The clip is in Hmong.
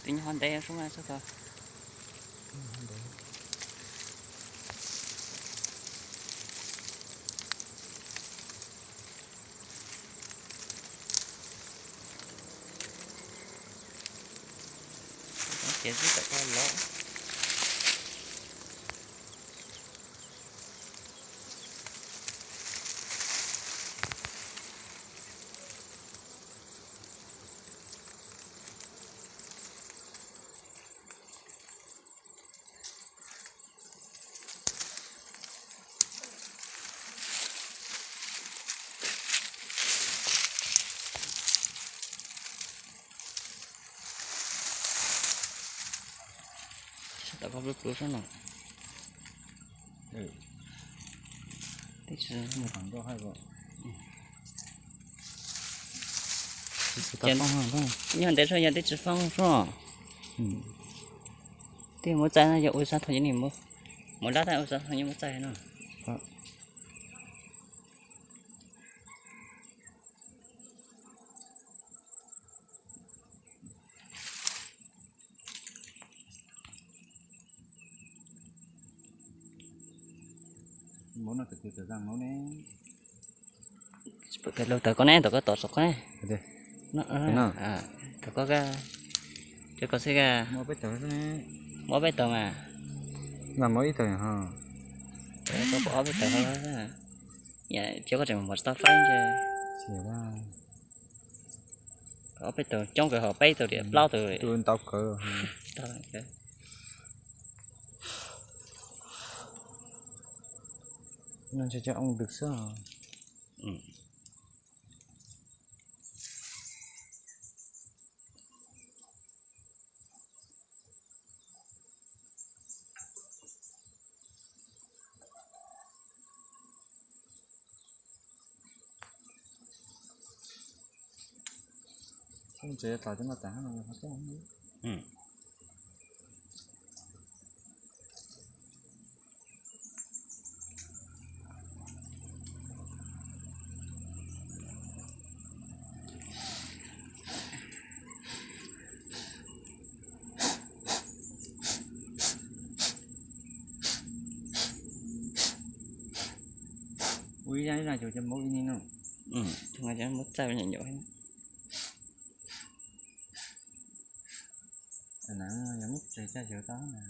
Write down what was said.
Tus nyob hov ntev sub mas txog tau. Ces xwb tawm tau los. Sab tom koj pluv pluv sab no. Tsis tau foob, nyob ntev zog yog twb tsis foob sub. Twb muab txaij no yog ua xav thooj, mus lab tab ua xav thooj yeej muab txaij no. Pem lug tawm koj ne, tawm koj tom saum koj ne. Tawm koj, cov koj xwb, muab peb tawm mas. Koj pom ob peb tawm, cov koj tseem mus tsis tau faib ntshe. Ob peb tawm coob kawg, ho peb tawm li plaub tawm ntau kawg. No ntshe cov oo ntws xwb. Tsev tas cov no tas no. Ua ib zaj ib zaj cus cov mauv ib ni no. Cov mauv txaij nyuam nyuam. Yog muab tsev caj xyuav tau na.